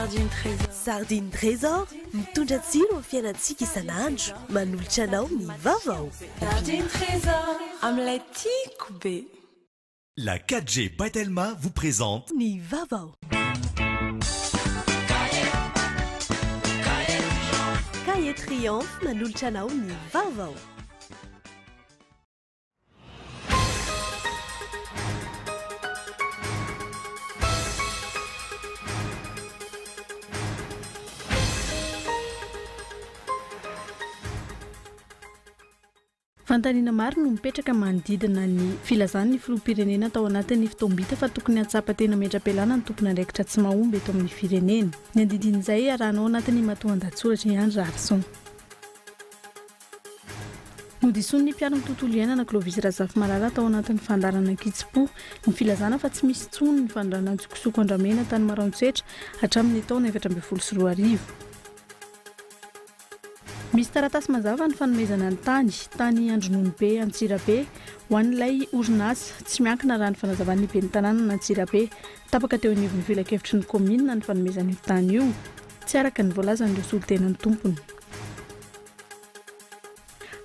Sardine Trésor. Sardine Trésor, mitondra tsiro amin'ny fiainantsika isan'andro, manolotra anao ny vaovao. Sardine Trésor, amin'ilay tiako be. La 4G by Telma vous présente Ny vaovao. Cahier Triomphe manolotra anao ny vaovao. Fanontaniana maro no mipetraka manodidina ny filazan'ny filoham-pirenena tao anatin'ny fotoam-bita fa tokony hahatsapa tena metra-pialana ny tompon'andraikitra tsy mahomby eto amin'ny firenena. Ny andidin'izay arahanao anatin'ny matoandahatsoratra ihany Raharison. Nodisoin'ny mpiaro ny tontolo iainana Clovis Razafimalala tao anatin'ny fandaharana Ankitsim-po ny filazana fa tsy misy intsony ny fanondranana an-tsokosoko andramena tany Maroantsetra hatramin'ny taona 2014. Misy taratasy mazava ny fanomezana ny tany, tany Andrononobe Antsirabe, ho an'ilay orinasa tsy miankina raha ny fanazavan'ny ben'ny tanànan'Antsirabe. Tapaka teo anivon'ny filankevitry ny kaominina ny fanomezana io tany io, tsy araka ny voalazan'ireo solontenan'ny tompony.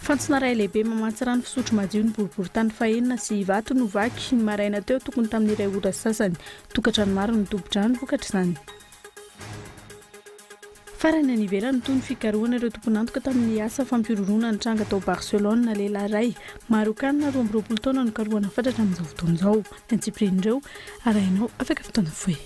Fantsona iray lehibe mamatsy rano fisotro madio ny boriborintany fahenina sy Ivato no vaky ny maraina teo tokony tamin'ny iray ora sy sasany. Tokantrano maro no tobo-drano vokatr'izany. Farany any ivelany toy ny fikarohana ireo tompon'antoka tamin'ny asa fampihorohoroana nitranga tao Barcelone, lehilahy iray Marokanina 22 taona no karohana fatratra amin'izao fotoana izao. Ny antsipirian'ireo arahinao afaka fotoana fohy.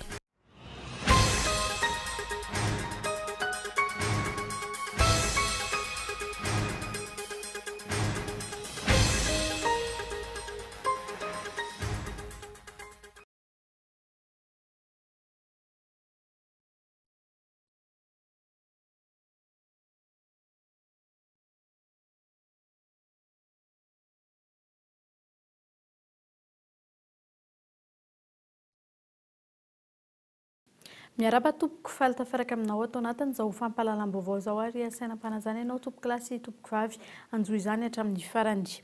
Miarahaba tompoko, faly tafaraka aminao ato anatin'izao fampahalalam-baovao izao ary asaina am-panajana ianao tompokolahy sy tompokovavy hanjohy izany hatramin'ny farany.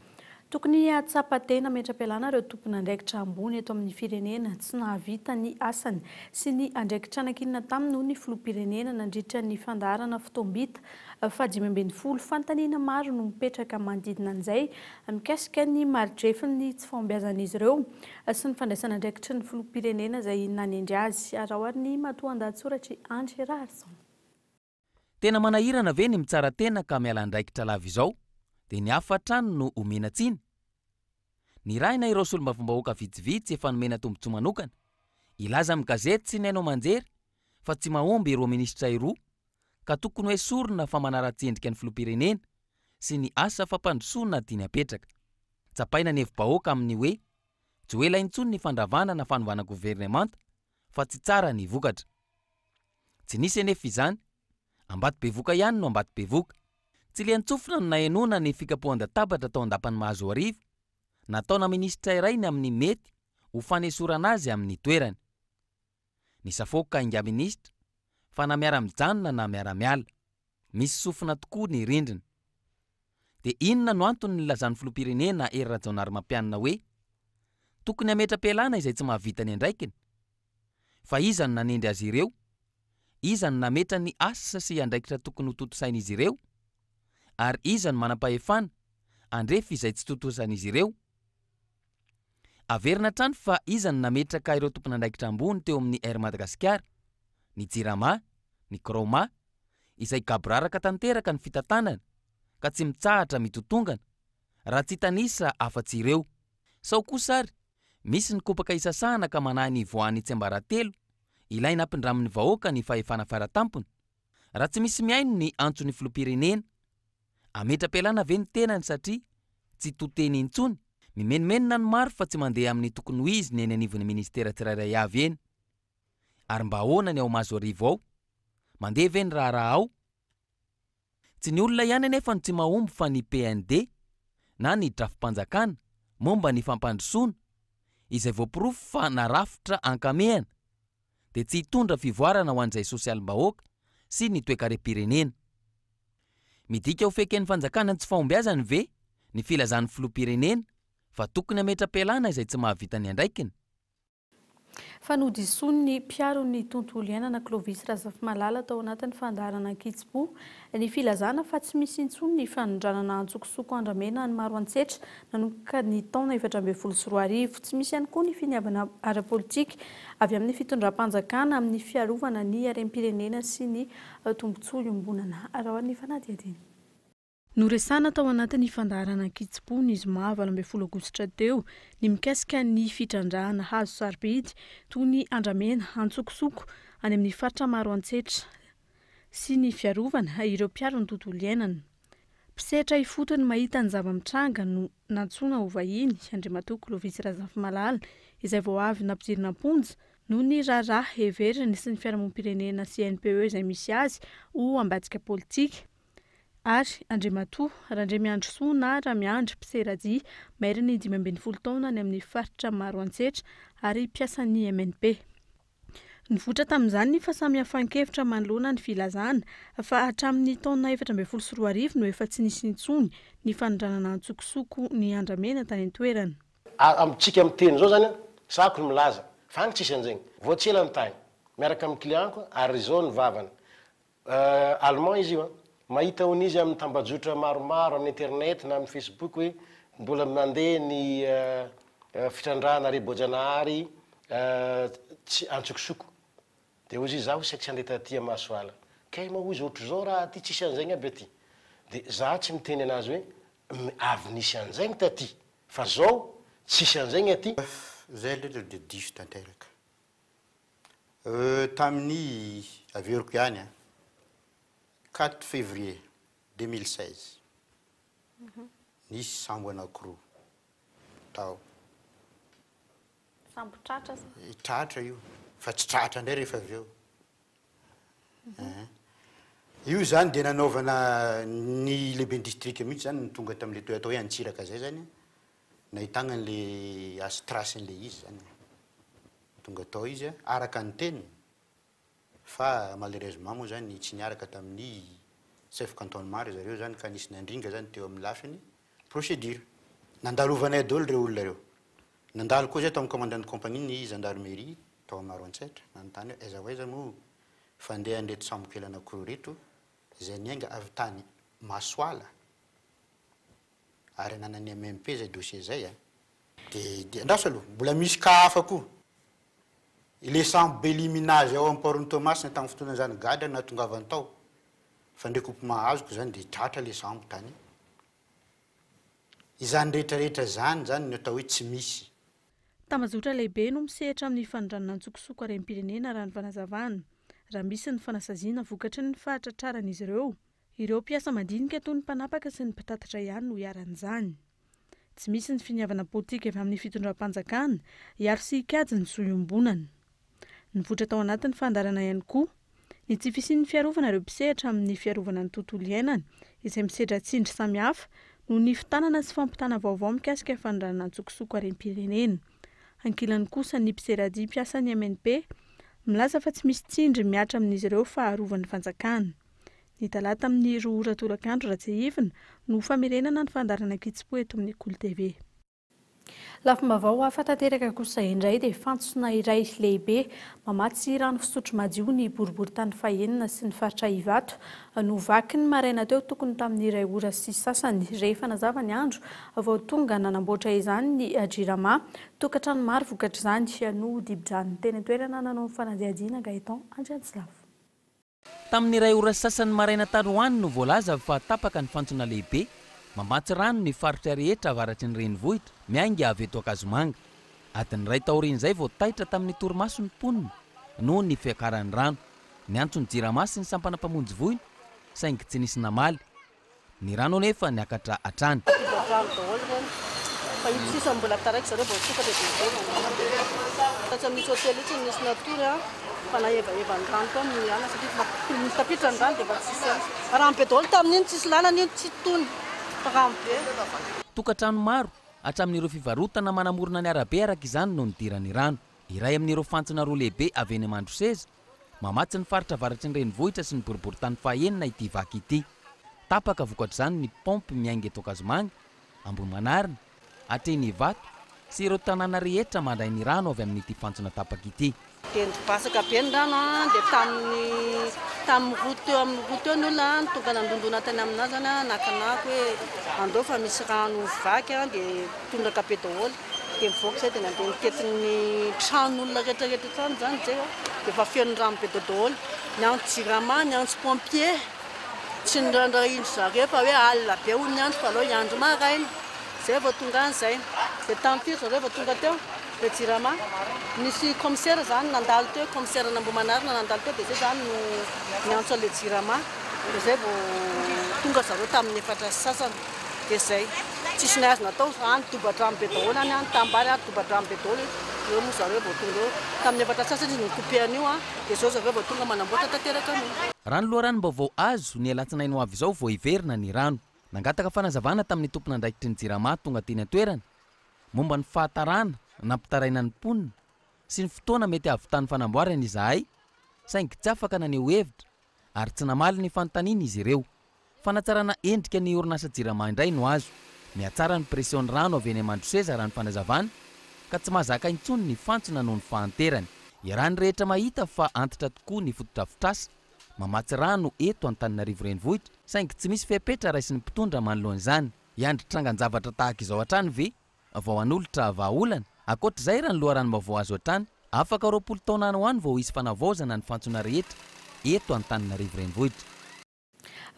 Tokony hahatsapa tena hametra-pialana ireo tompon'andraikitra ambony eto amin'ny firenena tsy nahavita ny asany sy ny andraikitra nankinina taminy hoy ny filoham-pirenena nandritra ny fandaharana fotoam-bita faha-15. Fanontaniana maro no mipetraka manodidina an'izay mikasika ny mari-drefin'ny tsy fahombiazan'izy ireo sy ny fandraisana andraikitry ny filoham-pirenena izay nanendry azy. Araho ary ny matoandahatsoratr'i Andry Raharison. Tena manahirana ve ny mitsara tena ka miala andraikitra lava izao dia ny hafa hatrany no omena tsiny? Nirahina ireo solombavambahoaka vitsivitsy efa nomena tombontsoa manokana hilaza amin'ny gazety sy ny haino aman-jery fa tsy mahomby ireo minisitra iroa ka tokony hoesorina fa manaratsy endrika ny filoham-pirenena sy ny asa fampandrosoana tiany hapetraka. Tsapaina ny hevi-bahoaka amin'ny hoe tsy ho ela intsony ny fandravana na fanovana governemanta fa tsy tsara ny vokatra. Tsy nisy anefa izany, Ambatobevoka ihany no Ambatobevoka. Tsilian-tsofina no nahenoana ny fikapohan-databatra tao an-dapan'i Mahazoarivo, nataona minisitra iray ny amin'ny mety ho fanesorana azy amin'ny toerany. Nisafoaka ingahy minisitra fa na miara-mijanona na miara-miala. Misy sofina tokoa ny rindrina. Dia inona no antony nilazan'ny filoham-pirenena Hery Rajaonarimampianina hoe tokony hametra-pialana izay tsy mahavita ny andraikiny? Fa iza no nanendry azy ireo? Iza no nametra ny asa sy andraikitra tokony hotontosain'izy ireo? Ary iza no manam-pahefana handrefy izay tsy tontosan'izy ireo? Averina hatrany fa iza no nametraka ireo tompon'andraikitra ambony teo amin'ny Air Madagasikara, ny Jirama, ny Kraoma, izay gaboraraka tanteraka ny fitantanana ka tsy mitsahatra mitotongana raha tsy hitanisa afa-tsy ireo. Sao kosa ary misy ny kopaka isasahana ka manahy ny hivoahan'ny tsiambaratelo ilaina hampindramin'ny vahoaka ny fahefana faratampony? Raha tsy misy mihaino ny antson'ny filoham-pirenena, hametra-pialana ve ny tenany satria tsy to teny intsony? Mimenomenona ny maro fa tsy mandeha amin'ny tokony ho izy ny eny anivon'ny ministera tsirairay avy eny. Ary mba ahoana ny ao Mahazoarivo ao? Mandeha ve ny raharaha ao? Tsy ny olona ihany anefa no tsy mahomby fa ny PND na ny drafi-panjakana momba ny fampandrosoana izay voaporofo fa narafitra ankamehana dia tsy hitondra fivoarana ho an'izay sosialim-bahoaka sy ny toekarem-pirenena. Midika ho feken'ny fanjakana ny tsy fahombiazany ve ny filazan'ny filoham-pirenena fa tokony hametra-pialana izay tsy mahavita ny andraikiny? Fa nodisoin'ny mpiaro ny tontolo iainana Clovis Razafimalala tao anatin'ny fandaharana Ankitsim-po ny filazana fa tsy misy intsony ny fanondranana antsokosoko andramena any Maroantsetra nanomboka ny taona 2014. Tsy misy ihany koa ny finiavana ara-politika avy amin'ny fitondram-panjakana amin'ny fiarovana ny harem-pirenena sy ny tombontsoa iombonana. Araho ny fanadihadiana. Noresahana tao anatin'ny fandaharana Ankitsim-po ny zoma 18 aogositra teo ny mikasika ny fitrandrahana hazo sarobidy toy ny andramena antsokosoko any amin'ny faritra Maroantsetra sy ny fiarovana ireo mpiaro ny tontolo iainana. Mpisehatra ifotony mahita ny zava-mitranga no nantsoina ho vahiny, Andriamatoa Clovis Razafimalala, izay vao avy nampidirina am-ponja noho ny raharaha heveriny sy ny fiarahamonim-pirenena CNPE izay misy azy ho ambadika politika. Ary Andriamatoa Randriamiandrisoa na Ramiandry mpiseradia mairin'ny 15 taona any amin'ny faritra Maroantsetra ary mpiasan'ny MNP. Nivoitra tamin'izany ny fahasamihafan-kevitra manoloana ny filazana fa hatramin'ny taona 2014 no efa tsy nisy intsony ny fanondranana antsokosoko ny andramena tany an-toerana. Amintsika miteny zao zany an, sahako ny milaza fa agny tsisy anzegny. Vao tsy ela ny tagny, miaraka amin'ny client-ko ary zao ny vavany, Allemand izy io an. Mahita hono izy amin'ny tambajotra maromaro, amin'ny internet na amin'ny facebook hoe mbola mandeha ny fitrandrahana reboajanahary tsy antsokosoko. Dia hozy izy, zaho saika tsy handeha taty Mahasoala. Kay moa hozy ohatr'izao raha aty tsisy an'zaigny aby aty. Dia za tsy miteny anazy hoe avy nisy an'zaigny taty fa zao tsisy an'zaigny aty. Zay aloha dia diso tanteraka. Tamin'ny, averiko ihany an, 4 février 2016, nisy sambo anankiroa tao. Sambo tratra sa? Tratra io, fa tsy tratra indray rehefa avy eo. Io izany dia nanaovana, ny lehiben'ny distrika mihitsy izany no tonga tamin'ilay atao hoe Antsiraka izay izany an, nahitana an'ilay as trace an'ilay izy izany e. Tonga tao izy araka ny teniny fa malheureusement moa zany tsy niaraka tamin'ny chef cantonnement ry zareo zany ka nisy nandringa zany teo amin'ny lafiny procédure. Nandalovanay daholo ireo olona ireo. Nandalo koa zay tao amin'ny commandant de compagnie ny gendarmerie tao Maroantsetra nanontany hoe aiza ho aiza moa fandehan'ireto sambokely anankiroa ireto izay niainga avy tany Masoala ary ananan'ny MMP izay dossier izay a. Dia dia andraso aloha, mbola misy cas hafa koa. Ilay sambo be liminage ao amin'ny port-n'i Toamasina tamin'ny fotoana izany gadra nahatongavany tao, fa ny recoupement azoko izany dia tratra ilay sambo tany. Izany rehetra rehetra izany izany no atao hoe tsy misy. Tambajotra lehibe no misehatra amin'ny fanondranana antsokosoko harem-pirenena raha ny fanazavana. Raha misy ny fanasaziana vokatry ny fahatratraran'izy ireo, Ireo mpiasa madinika toy ny mpanapaka sy ny mpitatitra ihany no iharan'izany. Tsy misy ny finiavana politika avy amin'ny fitondram-panjakana hiaro sy hikajy ny zo iombonana. Nivoitra tao anatin'ny fandaharana ihany koa ny tsy fisian'ny fiarovana ireo mpisehatra amin'ny fiarovana ny tontolo iainana izay misedra tsindry samihafa noho ny fitanana sy fampitana vaovao mikasika fanondranana antsokosoko harem-pirenena. Ankilany kosa ny mpiseradia mpiasan'ny MNP milaza fa tsy misy tsindry mihatra amin'izy ireo fa arovan'ny fanjakana. Ny talata amin'ny 2 ora tolakandro raha tsiahivina no famerenana ny fandaharana Ankitsim-po eto amin'ny Kolo TV. Lafim-baovao hafa tanteraka kosa indray dia fantsona iray lehibe mamatsy rano fisotro madio ny boriborintany fahenina sy ny faritra Ivato no vaky ny maraina teo tokony tamin'ny iray ora sy sasany rehefa nazava ny andro vao tonga nanamboatra izany ny Jirama. Tokantrano maro vokatr'izany no dibo-drano teny an-toerana nanao ny fanadihadiana Gaëtan Andriantsilavo. Tamin'ny iray ora sy sasany maraina tany ho any no voalaza fa tapaka ny fantsona lehibe mamatsy rano ny faritra rehetra avaratry ny renivohitra miainga avy eto Ankazomanga. Adiny iray taorian'izay vao taitra tamin'ny torimaso ny mponina noho ny fiakaran'ny rano. Niantso ny Jirama sy ny sampana mpamonjy voina saingy tsy nisy namaly. Ny rano anefa niakatra hatrany. Tondra-drano daholo ireny fa ito sisa mbola taraiky zareo vao nisokatra dia izay vao mandeha. Tatsy amin'itsy hotely itsy no nisy natory an, fa nahevaheva ny rano koa ny alina satria efa nitapitra ny rano dia efa tsisy aina. Rano be daholo tamin'iny, tsisy lalana iny, tsy tony fa rano be. Tokantrano maro, hatramin'ireo fivarotana manamorona ny arabe araka izany no nidiran'ny rano. Iray amin'ireo fantsona roa lehibe avy eny Mandroseza, mamatsy ny faritra avaratry ny renivohitra sy ny boriborintany fahenina ity vaky ity. Tapaka vokatr'izany ny paompy miainga eto Ankazomanga, Ambohimanarina, hatreny Ivato, sy ireo tanàna rehetra mandray ny rano avy amin'ity fantsona tapaka ity. Dia nibasaka be ny rano an, dia tamin'ny tamin'ny roa teo amin'ny roa teo ny olona no tonga nandondona tany aminahy zany an, nakanako hoe andao fa misy rano vaky an, dia tondraka be daholo, dia nivoaka izay dia nandeha nitety ny tranon'olona rehetra rehetra trano izany izay an, dia efa feno rano be daholo, niantso jirama, niantso pompier, tsy niraharahian-dry zareo fa hoe alina be hono ny andro fa aleo hiandry maraina. Zay vao tonga any zay. Dia tamin'ny firy zareo vao tonga teo? Ilay jirama. Nisy commissaire zany nandalo teo, commissaire an'Ambohimanarina nandalo teo dia zay zany no niantso an'ilay jirama. Dia zay vao tonga zareo tamin'ny 4:30. Dia zay. Tsisy ny azo natao fa any doba-drano be daholo any, any tanimbary ary doba-drano be daholo. Eo moa zareo vao tonga eo. Tamin'ny 4:30 izy ni-couper an'io an, dia zao zareo vao tonga manamboatra tanteraka an'io. Raha ny loharanom-baovao azo, ny alatsinainy ho avy izao vao hiverina ny rano. Nangataka fanazavana tamin'ny tompon'andraikitry ny Jirama tonga teny an-toerana momba ny fahatarana nampitaraina ny mponina sy ny fotoana mety hahavitan'ny fanamboarana izahay saingy tsy afaka naneho hevitra ary tsy namaly ny fanontaniana izy ireo. Fanatsarana endrika ny orinasa Jirama indray no azo. Mihatsara ny pression-n'ny rano avy eny Mandroseza raha ny fanazavana ka tsy mahazaka intsony ny fantsona noho ny fahanterany. Iarahan'ny rehetra mahita fa antitra tokoa ny fotodrafitrasa Mamatsy rano eto Antananarivo Renivohitra, saingy tsy misy fepetra raisin'ny mpitondra manoloana izany. Hiandry trangan-javatra tahaka izao hatrany ve vao hanolotra vahaolana? Ankoatra izay, raha ny loharanom-baovao azo hatrany, afaka 20 taona any ho any vao hisy fanavaozana ny fantsona rehetra eto Antananarivo Renivohitra.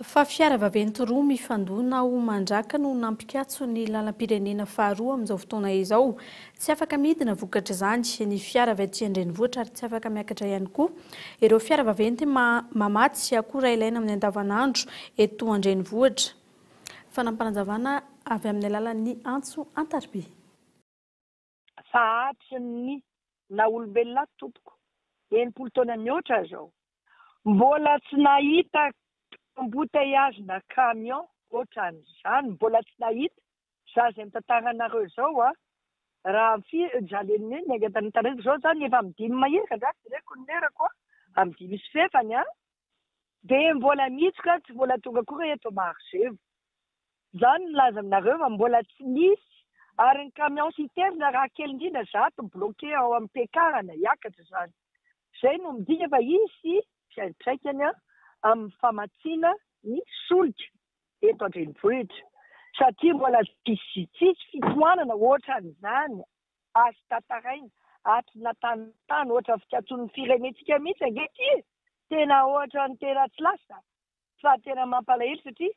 Fa fiara vaventy roa mifandona ao Mandraka no nampikatso ny lalam-pirenena faharoa amin'izao fotoana izao. Tsy afaka midina vokatr'izany ny fiara avy aty an-drenivohitra ary tsy afaka miakatra ihany koa ireo fiara vaventy mamatsy akora ilaina amin'ny andavanandro eto an-drenivohitra. Fanampinazavana avy amin'ny alalan'ny antso an-tariby. Fa hatry ny naha olombelona ahy tompoko, 60 taona mihoatra izao, Mbola tsy nahita embouteillage na camion ohatran'izany, mbola tsy nahita, za izay mitantara anareo izao a, raha firy, za le niainga tany Antananarivo zao zany efa amin'ny dimy mahery ka za jereko ny lerako a, amin'ny dimy sy fahefany a, dia mbola mihitsoka tsy mbola tonga akory eto Marozevo. Za no milaza aminareo fa mbola tsy nisy ary ny camion citerne raha kely indrindra 100 bloqué ao amin'ny Piakarana hiakatra izany. Izay no midika fa hisy fiantraikany amin'ny famatsiana ny solika eto an-drenivohitra satria mbola tsisy tsisy fitohanana ohatran'izany azo tantaraina hatry na tany tany ohatran'ny fikaton'ny firenentsika mihitsy ange ity e! Tena ohatran'ny tena tsy lasa fa tena mampalahelo satria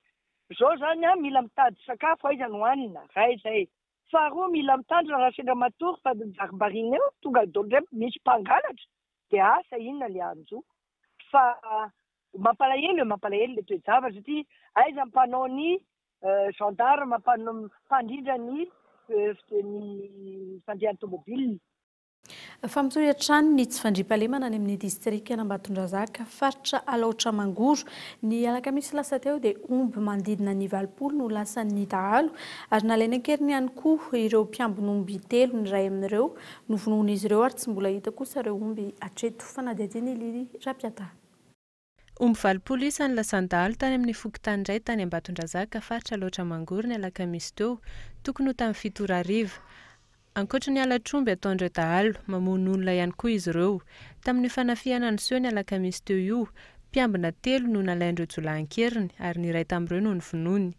zao zany an mila mitady sakafo aiza no hanina, ray zay. Faharoa mila mitandrina raha sendra matory fa varimbariana eo tonga daholo ndray misy mpangalatra dia asa inona le hanjo fa mampalahelo e mampalahelo le toe-javatra satria aiza mpanao ny gendarme mpanao mpandrindra ny ny fandehan'ny tomobile. Fa mitohy hatrany ny tsy fandriampahalemana any amin'ny distrikan'Ambatondrazaka, faritra Alaotra Mangoro. Ny alakamisy lasa teo dia omby manodidina ny 80 no lasan'ny dahalo ary nalaina an-keriny ihany koa ireo mpiambin'omby telo, ny iray amin'ireo novonoin'izy ireo ary tsy mbola hita kosa ireo omby hatreto. Fanadihadiana i Lily Rapiata. Omby 80 isa no lasan-dahalo tany amin'ny fokontany iray tany Ambatondrazaka, faritra Alaotra Mangoro ny alakamisy teo, tokony ho tamin'ny 7 ora hariva. Ankoatra ny halatr'omby ataon'ireo dahalo, mamono olona ihany koa izy ireo. Tamin'io fanafihana niseho ny alakamisy teo io, mpiambina telo no nalain'ireo jiolahy an-keriny ary ny iray tamin'ireo no novonoiny.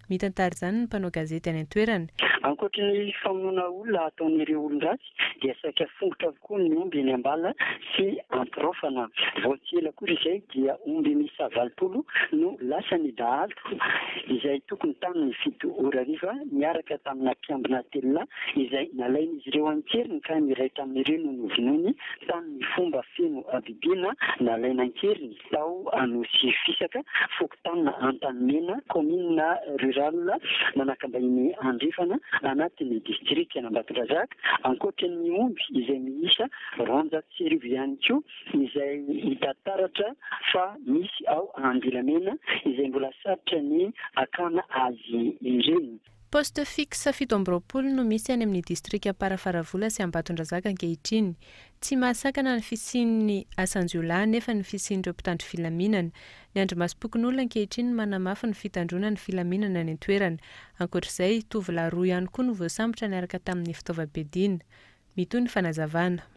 Mitantara izany ny mpanao gazety any an-toerana. Ankoatry ny famonoana olona ataon'ireo olon-dratsy dia saika fongotra avokoa ny omby eny am-bala sy ampiraofana. Vao tsy ela akory izay dia omby miisa 80 no lasan'ny dahalo izay tokony tamin'ny 7 ora hariva niaraka tamina mpiambina telolahy izay nalain'izy ireo an-keriny ka ny iray tamin'ireo no novonoiny tamin'ny fomba feno habibiana nalaina an-keriny. tao Anosiifisaka, fokontany Antanimena, kaominina rurale Manakambahiny Andrefana, anatin'ny distrikan'Ambatondrazaka, ankoatra ny omby izay miisa 12 ihany koa izay hita taratra fa misy ao Andilamena izay mbola sarotra ny hakana azy ireny. Poste fixe 27 no misy any amin'ny distrika Amparafaravola sy Ambatondrazaka ankehitriny. Tsy mahasakana ny fisian'ny asan-jiolahy anefa ny fisian'ireo mpitandro filaminana. Ny andrimasom-pokonolona ankehitriny no manamafy ny fitandroana ny filaminana any an-toerana. Ankoatra izay, tovolahy roa ihany koa no voasambotra niaraka tamin'ny fitaovam-piadiana. Mitohy ny fanazavana.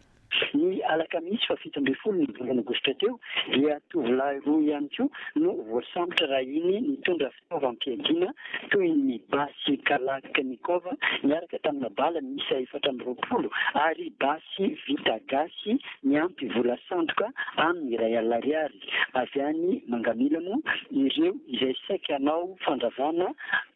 Ny alakamisy faha 17 ny volana aogositra teo dia tovolahy roa ihany koa no voasambotra raha iny nitondra fitaovam-piadiana toy ny basy kalachnikov niaraka tamina bala miisa 24 ary basy vita gasy miampy vola sandoka amin'ny 100,000 ariary avy any Mangamila moa ireo izay saika hanao fandravana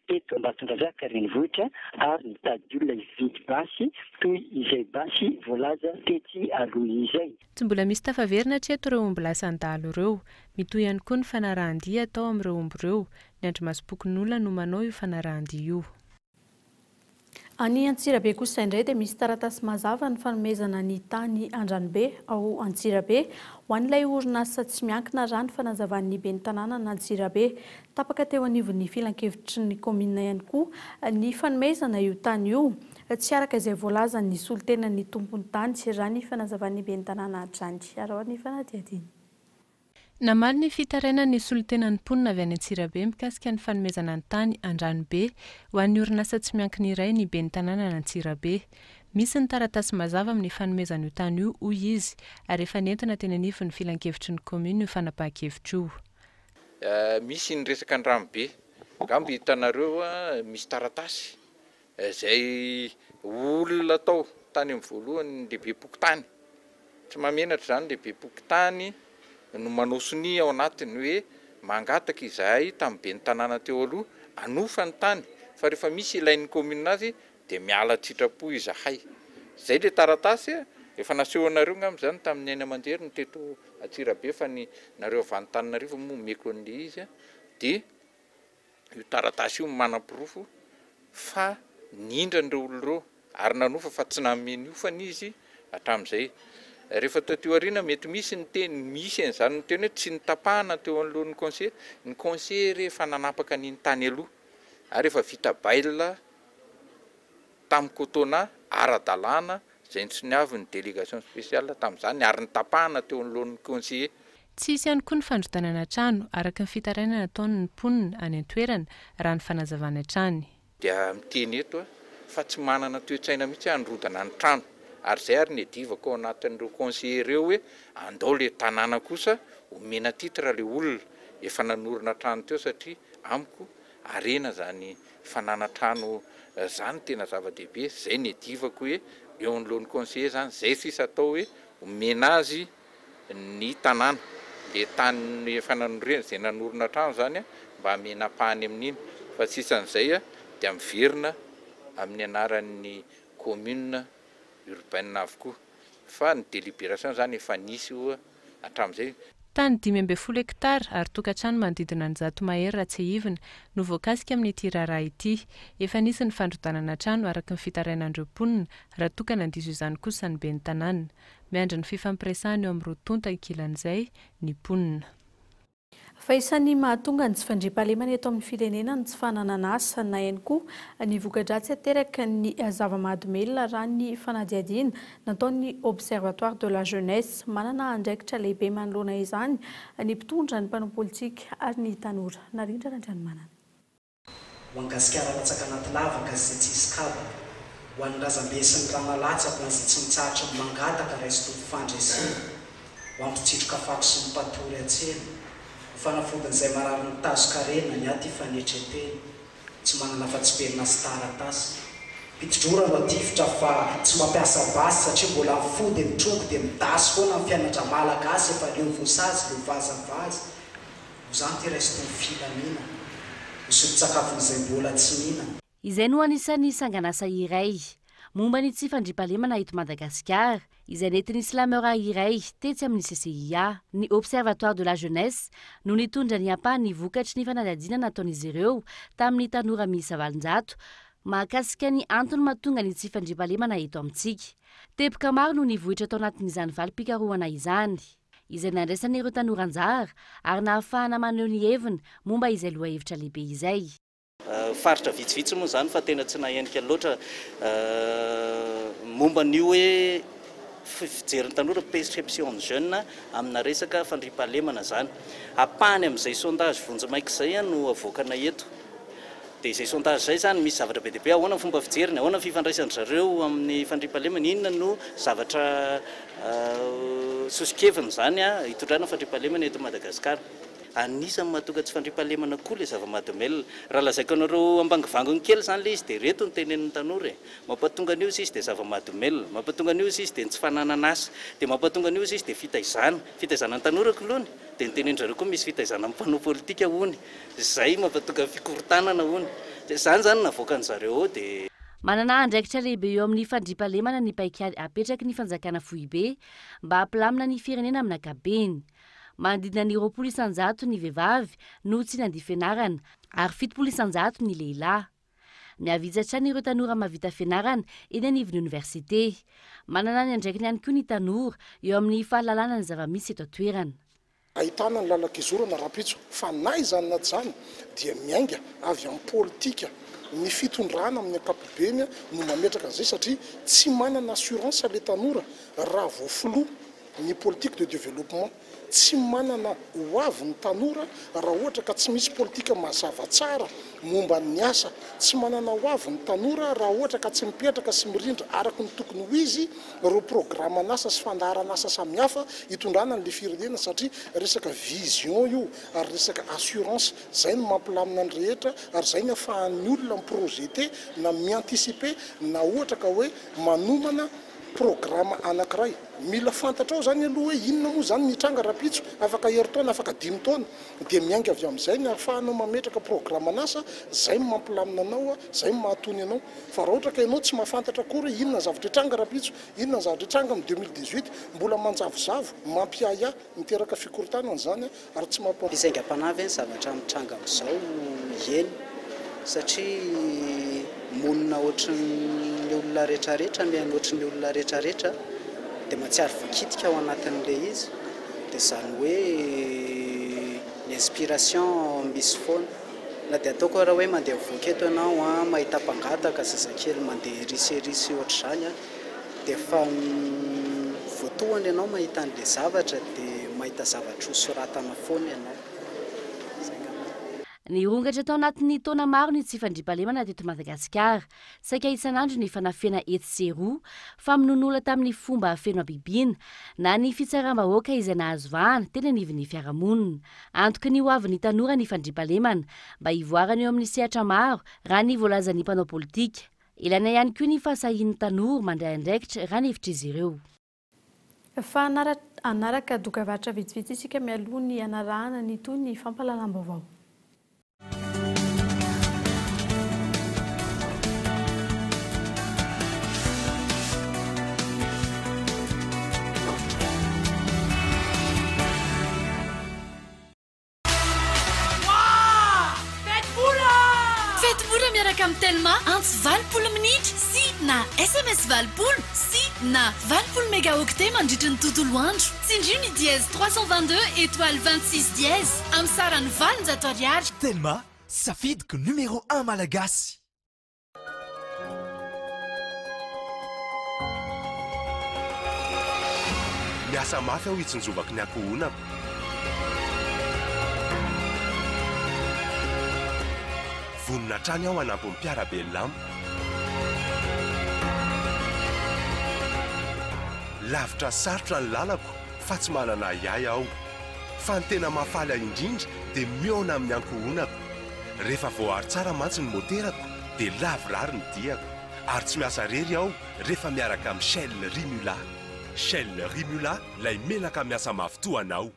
teto Ambatondrazaka renivohitra ary nitady olona hividy basy toy izay basy voalaza tetsy aloha izay. Tsy mbola misy tafaverina hatreto ireo omby lasan-dahalo ireo. Mitohy ihany koa ny fanarahan-dia atao amin'ireo omby ireo. Ny andrimasom-pokonolona no manao io fanarahan-dia io. Any Antsirabe kosa indray dia misy taratasy mazava ny fanomezana ny tany Andranobe ao Antsirabe ho an'ilay orinasa tsy miankina raha ny fanazavan'ny ben'ny tanànan'Antsirabe. Tapaka teo anivon'ny filankevitry ny kaominina ihany koa ny fanomezana io tany io, tsy araka izay voalazan'ny solontenan'ny tompon'ny tany raha ny fanazavan'ny ben'ny tanàna hatrany. Araho ny fanadihadiana. Namaly ny fitarainan'ny solontenan'ny mponina avy any Antsirabe mikasika ny fanomezana ny tany Andranobe ho an'ny orinasa tsy miankina iray ny ben'ny tanànan'Antsirabe. Misy ny taratasy mazava amin'ny fanomezana io tany io, hoy izy, ary efa nentina teny anivon'ny filankevitry ny kaominina io fanapahan-kevitra io. Misy ny resaka Andranobe, angamba hitanareo misy taratasy Izay olona tao tany amin'ny voalohany ny lehibem-pokontany. Tsy mahamenatra izany lehibem-pokontany no manao sonia ao anatiny hoe mangataka izahay tamin'ny ben'ny tanàna teo aloha hanofa ny tany fa rehefa misy ilain'ny commune azy dia miala an-tsitrapo izahay. Izay ilay taratasy efa nasehonareo angamba izany tamin'ny haino aman-jery ny teto Antsirabe fa ny nareo avy Antananarivo moa omeko an'ilay izy dia Io taratasy io manaporofo fa nindrana ireo olona ireo ary nanofa fa tsy nanome ny hofany izy hatramin'izay. Rehefa taty aoriana mety misy ny teny, misy an'izany miteny hoe tsy notapahana teo anoloan'ny conseiller, ny conseiller re efa nanapaka an'iny tany aloha ary efa vita bail tamin'ny Cotona ara-dalàna izay nosoniavin'ny délégation spéciale tamin'izany ary notapahana teo anoloan'ny conseiller. Tsy hisy ihany koa ny fandrodanana trano, araka ny fitarainana nataon'ny mponina any an-toerana, raha ny fanazavany hatrany. Dia miteny eto aho fa tsy manana toe-tsaina mihitsy aho handrodana ny trano. Ary izay ary ny iadivako ao anatin'ireo conseillers ireo hoe andao ilay tanàna kosa omena titre ilay olona efa nanorina trano teo satria amiko harena izany fananan-trano izany tena zava-dehibe. Izay ny iadivako hoe eo anoloan'ny conseiller izany izay sisa atao hoe omena azy ny tanàna, le tany efa nanorena, izay nanorina trano izany mba hamena ampahany amin'iny, fa sisan'izay dia miverina amin'ny anaran'ny commune urbaine avokoa, fa ny délibération izany efa nisy oa hatramin'izay. Tany 15 hektara ary tokantrano manodidina ny 100 mahery raha tsiahivina no voakasika amin'ity raharaha ity. Efa nisy ny fandrodanana trano araka ny fitarainan'ireo mponina raha toa ka nandiso izany kosa ny ben'ny tanàna. Miandry ny fifampiresahana eo amin'ny roa tonta ankilan'izay ny mponina. Fa isan'ny mahatonga ny tsy fandriampahalemana eto amin'ny firenena ny tsy fananana asa na ihany koa ny voka-dratsy ateraky ny zava-mahadomelina raha ny fanadihadiana nataon'ny Observatoire de la jeunesse. Manana andraikitra lehibe manoloana izany ny mpitondra, ny mpanao politika ary ny tanora. Narindra Randrianomanana. Ho an'i Gasikara latsaka anaty lavaka izay tsy hisy kabaka, ho an'ny razambe sy ny rà nalatsaka, ho an'izay tsy mitsahatry ny mangataka raiso tompo fandresena, ho ampitsitroka fako sy ny mpatory an-tsena, ho fanafodin'izay marary ny tazon-karena, ny aty fanetren-tena, tsy manana afa-tsy penina sy taratasy. Mpitodrora no atifitra fa tsy mampiasa basy satria mbola ny fo dia mitrongy dia midasy foana ny fiainan-dRamalagasy efa leo voasazy, leo vazavaza. Ho zany ty raiso toy ny filaminana. Ho solon-tsakafon'izay mbola tsy mihinana. Izay no anisan'ny sangan'asa iray momba ny tsy fandriampahalemana eto Madagasikara, izay nentin'ny slameur iray tetsy amin'ny CCIA. Ny Observatoire de la jeunesse no nitondra ny ampahany vokatry ny fanadihadiana nataon'izy ireo tamin'ny tanora miisa 800 mahakasika ny antony mahatonga ny tsy fandriampahalemana eto amintsika. Teboka maro no nivoitra tao anatin'izany valim-pikarohana izany. izay nandraisan'ireo tanora anjara ary nahafahana maneho ny heviny momba izay lohahevitra lehibe izay. Faritra vitsivitsy moa izany fa tena tsy nahenika loatra momba an'io hoe fijerin'ny tanora, perception ny jeune amina resaka fandriampahalemana izany. Ampahany amin'izay sondage vonjimaika izay no avoakanay eto. Dia izay sondage izay izany misy zavatra be dia be, ahoana ny fomba fijeriny, ahoana ny fifandraisan-dry zareo amin'ny fandriampahalemana, inona no zavatra soso-keviny izany hitondrana fandriampahalemana eto Madagasikara. Anisan'ny mahatonga tsy fandriampahalemana koa ilay zava-mahadomelina. Raha lazaiko anareo ambangovangony kely izany ilay izy dia ireto no tenenin'ny tanora e. Mampatonga an'io izy dia zava-mahadomelina, mampatonga an'io izy dia ny tsy fananana asa, dia mampatonga an'io izy dia fitaizana, fitaizana ny tanora k'lony, dia ny tenenin-dry zareo koa misy fitaizana amin'ny mpanao politika hono, izay mampatonga fikorontanana hono. Dia izany izany no navoakan-dry zareo ao dia. Manana andraikitra lehibe eo amin'ny fandriampahalemana ny paikady apetraky ny fanjakana foibe mba hampilamina ny firenena amin'ny ankapobeny. Manodidina ny 20% ny vehivavy no tsy nandia fianarana ary 70% ny lehilahy. Mihavitsy hatrany ireo tanora mahavita fianarana eny anivon'ny oniversite. Manana ny andraikiny ihany koa ny tanora eo amin'ny fahalalana ny zava-misy eto an-toerana. Ahitana ny lalan-kizorana rahampitso fa na izany na tsy izany dia miainga avy amin'ny politika ny fitondrana amin'ny ankapobeny no mametraka an'izay satria tsy manana assurance ilay tanora raha vao filoha ny politique de développement. Tsy manana ho avy ny tanora raha ohatra ka tsy misy politika mazava tsara momba ny asa. Tsy manana ho avy ny tanora raha ohatra ka tsy mipetraka sy mirindra araka ny tokony ho izy ireo programan'asa sy fandaharan'asa samihafa hitondrana an'ilay firenena satria resaka vision io ary resaka assurance. Izay no mampilamina ny rehetra ary izay ny ahafahan'ny olona mi-projeter na mi-anticiper na ohatra ka hoe manomana Programa anankiray. Mila fantatrao izany aloha hoe inona moa izany ny hitranga rahampitso, afaka herintaona, afaka dimy taona. Dia miainga avy amin'izay ny ahafahanao mametraka programan'asa, izay no mampilamina anao, izay no mahatony anao. Fa raha ohatra ka ianao tsy mahafantatra akory hoe inona ny zavatra hitranga rahampitso, inona ny zavatra hitranga amin'ny 2018, mbola manjavozavo, mampiahiahy, miteraka fikorontanana izany ary tsy mampa. Misy aingam-panahy ve ny zavatra mitranga amin'izao? Eny, satria monina ohatran'ny olona rehetrarehetra, miaina ohatran'ny olona rehetrarehetra, dia mahatsiaro voakitika ao anatin'ilay izy, dia izany hoe ny inspiration misy foana. Na dia ataoko ara hoe mandeha mivoaka eto ianao an, mahita mpangataka, zazakely mandeha ery sy ery sy ohatr'izany an, Dia efa voatohana ianao mahita an'ilay zavatra dia mahita zavatra ho soratana foana ianao. Izay angamba. Nirongatra tao anatin'ny taona maro ny tsy fandriampahalemana teto Madagasikara. Saika isan'andro ny fanafihana etsy sy eroa, famonoan'olona tamin'ny fomba feno habibiana, na ny fitsaram-bahoaka izay nahazo vahana teny anivon'ny fiarahamonina. Antoky ny hoavin'ny tanora ny fandriampahalemana, mba hivoarana eo amin'ny sehatra maro, raha ny voalazan'ny mpanao politika. Ilaina ihany koa ny fahasahian'ny tanora mandray andraikitra raha ny hevitr'izy ireo. Fa hanaraka dokavarotra vitsivitsy isika mialoha ny hanarahana ny tohin'ny fampahalalam-baovao. Fety mora! Fety mora miaraka amin'ny Telma, antso 80 minitra sy na sms 80 sy na 80 mégaoctets mandritry ny tontolo andro. Tsindrio ny dièse 322 étoile 26 dièse amin'ny sarany 800 ariary. Telma, safidiko numéro un malagasy. Miasa mafy aho hitsinjovako ny ankohonako. Vonona hatrany aho hanampy ny mpiara-belona amiko. Lavitra sy sarotra ny lalako fa tsy manana ahiahy aho. Fa ny tena mahafaly ahy indrindra dia mihaona amin'ny ankohonako. Rehefa voaaro tsara mantsy ny moterako dia lavorary ny diako. Ary tsy miasa irery aho rehefa miaraka amin'ny Shell Rimula. Shell Rimula, ilay menaka miasa mafy toa anao.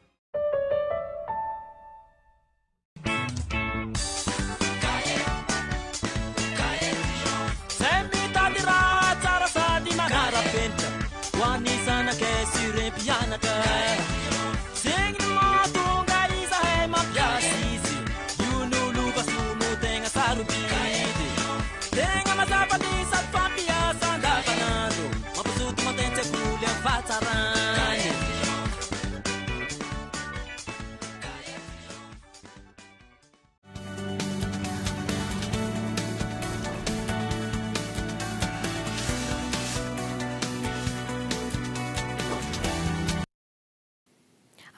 Zay mitady raha tsara sady manara-penitra ho an'ny zanakay sy ireo mpianatra. Zegny no mahatonga izahay mampiasa izy io no lova soa no tegna sarobidy. Tegna mazava ny sady fampiasa andavanandro, mampazoto mandeha an-tsekoly amin'ny fahatsarany.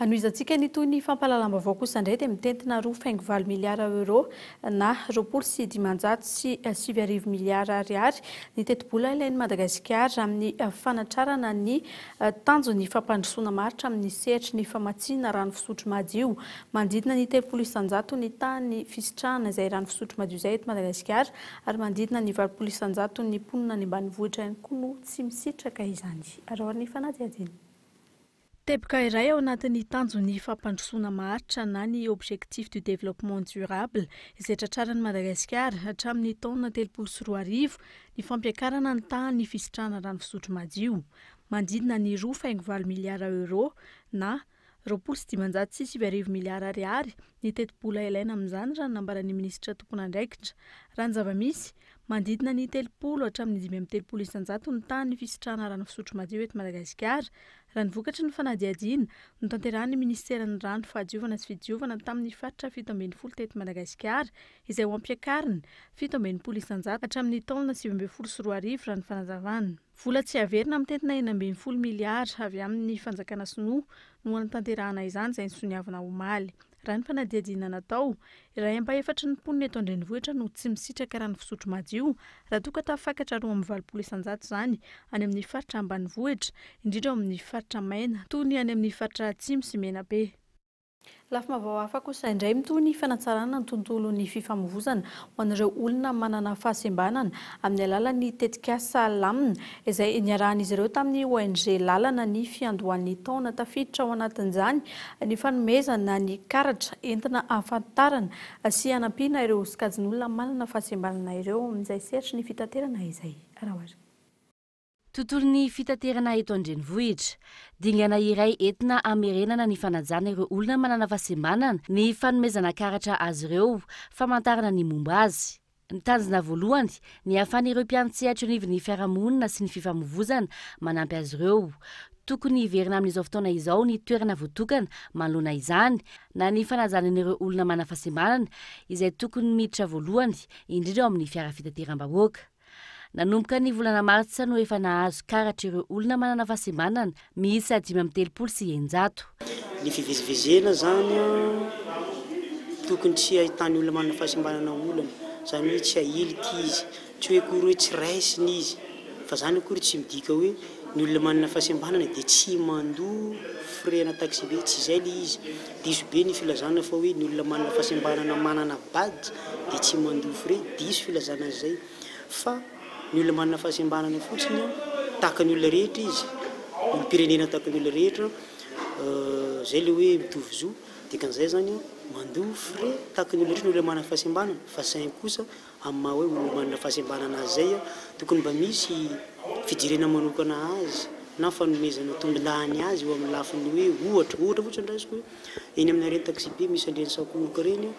Hanohizantsika ny tohin'ny fampahalalam-baovao kosa indray dia mitentina 2,8 miliara euro na 9520 miliara ariary ny tetibola ilain'i Madagasikara amin'ny fanatrarana ny tanjon'ny fampandrosoana maharitra amin'ny sehatry ny famatsiana rano fisotro madio. Manodidina ny 30% ny tahan'ny fisitrahana izay rano fisotro madio izay eto Madagasikara ary manodidina ny 80% ny mponina any ambanivohitra ihany koa no tsy misitraka izany. Araho ny fanadihadiana. Teboka iray ao anatin'ny tanjon'ny fampandrosoana maharitra na ny Objectifs du développement durable izay tratrarin'i Madagasikara hatramin'ny taona 2030 ny fampiakarana ny tahan'ny fisitrahana rano fisotro madio. Manodidina ny 2,8 miliara euro na 9520 miliara ariary ny tetibola ilaina amin'izany raha ny nambaran'ny minisitra tompon'andraikitra. Raha ny zava-misy, manodidina ny 30 hatramin'ny 35% ny tahan'ny fisitrahana rano fisotro madio eto Madagasikara, raha ny vokatry ny fanadihadiana notanterahin'ny minisiteran'ny Rano, Fahadiovana sy Fidiovana tamin'ny faritra 17 teto Madagasikara, izay ho ampiakarina 67% hatramin'ny taona 2019 raha ny fanazavana. Vola tsy averina mitentina 16 miliara avy amin'ny fanjakana sinoa no hanatanterahana izany izay nisoniavina omaly. Raha ny fanadihadiana natao, iray ampahefatry ny mponina eto an-drenivohitra no tsy misitraka rano fisotro madio, raha toa ka tafakatra 82% izany any amin'ny faritra ambanivohitra, indrindra ao amin'ny faritra maina toy ny any amin'ny faritra Atsimo sy Menabe. Lafim-baovao hafa kosa indray, mitohy ny fanatsarana ny tontolon'ny fifamoivozana ho an'ireo olona manana fahasembanana amin'ny alalan'ny tetikasa Lamina izay niarahan'izy ireo tamin'ny ONG Lalana ny fiandohan'ny taona. Tafiditra ao anatin'izany ny fanomezana ny karatra entina hahafantarana sy hanampiana ireo sokajin'olona manana fahasembanana ireo amin'izay sehatry ny fitaterana izay. Rahoary. Tontolon'ny fitaterana eto an-drenivohitra. Dingana iray entina hamerenana ny fanajana ireo olona manana fahasembanana ny fanomezana karatra azy ireo famantarana ny momba azy. Ny tanjona voalohany, ny hahafahan'ireo mpiantsehatra eo anivon'ny fiarahamonina sy ny fifamoivozana manampy azy ireo. Tokony hiverina amin'izao fotoana izao ny toerana voatokana manoloana izany, na ny fanajana an'ireo olona manana fahasembanana izay tokony miditra voalohany indrindra ao amin'ny fiara fitateram-bahoaka. Nanomboka ny volana martsa no efa nahazo karatra ireo olona manana fahasembanana miisa 635. Ny fivezivezena zany an, tokony tsy ahitan'ny olona manana fahasembanana olana, zany hoe tsy ahilika izy, tsy hoe akory hoe tsy raisina izy, fa zany akory tsy midika hoe ny olona manana fahasembanana dia tsy mandoa frais ana taxi-be, tsy izay le izy, diso be ny filazana fa hoe ny olona manana fahasembanana manana badge dia tsy mandoa frais, diso filazana an'izay. Fa ny olona manana fahasembanana fotsiny an, tahaka ny olona rehetra izy, olom-pirenena tahaka ny olona rehetra, zay le hoe mitovy zo, dikan'izay zany an, mandoa frais tahaka ny olona rehetra ny olona manana fahasembanana, fa saingy kosa amin'ny maha hoe olona manana fahasembanana azy zay an, tokony mba misy fijerena manokana azy na fanomezana tombondahiny azy eo amin'ny lafiny hoe ohatra, ohatra fotsiny raisiko hoe. Eny amin'ireny taxibe misy an'ireny sakoroka ireny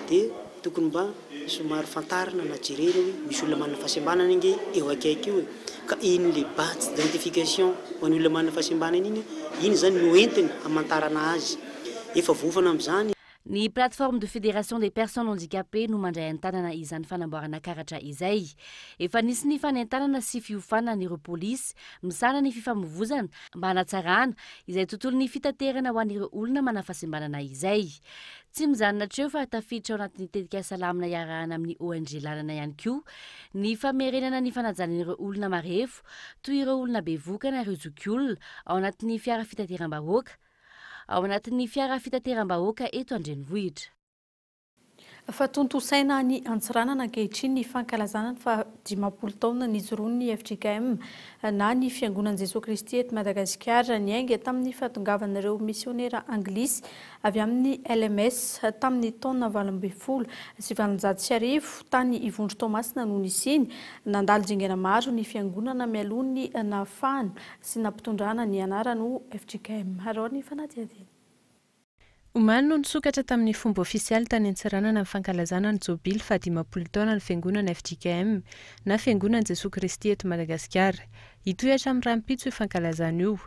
dia tokony mba somary fantarina na jerena hoe misy olona manana fahasembanana ange eo akaiky eo e! Ka iny le badge d'identification ho an'ny olona manana fahasembanana iny, iny izany no entiny hamantarana azy. Efa voaofana amin'izany. Ny Plateforme de Fédération des Personnes Handicapées no mandray an-tanana izany fanamboarana karatra izay. Efa nisy ny fanentanana sy fiofanana an'ireo polisy misahana ny fifamoivozana mba hanatsarana izay tontolon'ny fitaterana ho an'ireo olona manafahasembanana izay. Tsy mijanona hatreo fa tafiditra ao anatin'ny tetikasa lamina iarahana amin'ny ONG Lalana ihany koa ny famerenana ny fanajana ireo olona marefo toy ireo olona bevohoka na ireo zokiolona ao anatin'ny fiara fitateram-bahoaka ao anatin'ny fiara fitateram-bahoaka eto an-drenivohitra. Fa tontosaina any Antsiranana ankehitriny ny fankalazana ny faha 50 taona nijoroan'ny fjkm na ny Fiangonan'i Jesoa Kristy eto Madagasikara. Niainga tamin'ny fahatongavan'ireo misionera anglisy avy amin'ny LMS tamin'ny taona 1818 tany Ivondro Toamasina no nisiany. Nandalo dingana maro ny fiangonana mialoha ny nahafahana sy nampitondrana ny anarany ho fjkm. Araho ny fanadihadiana. Omaly no nisokatra tamin'ny fomba ofisialy tany Antsiranana ny fankalazana ny jobily faha-50 taonan'ny Fiangonana fjkm na Fiangonan'i Jesoa Kristy eto Madagasikara. Hitohy hatramin'ny rahampitso io fankalazana io.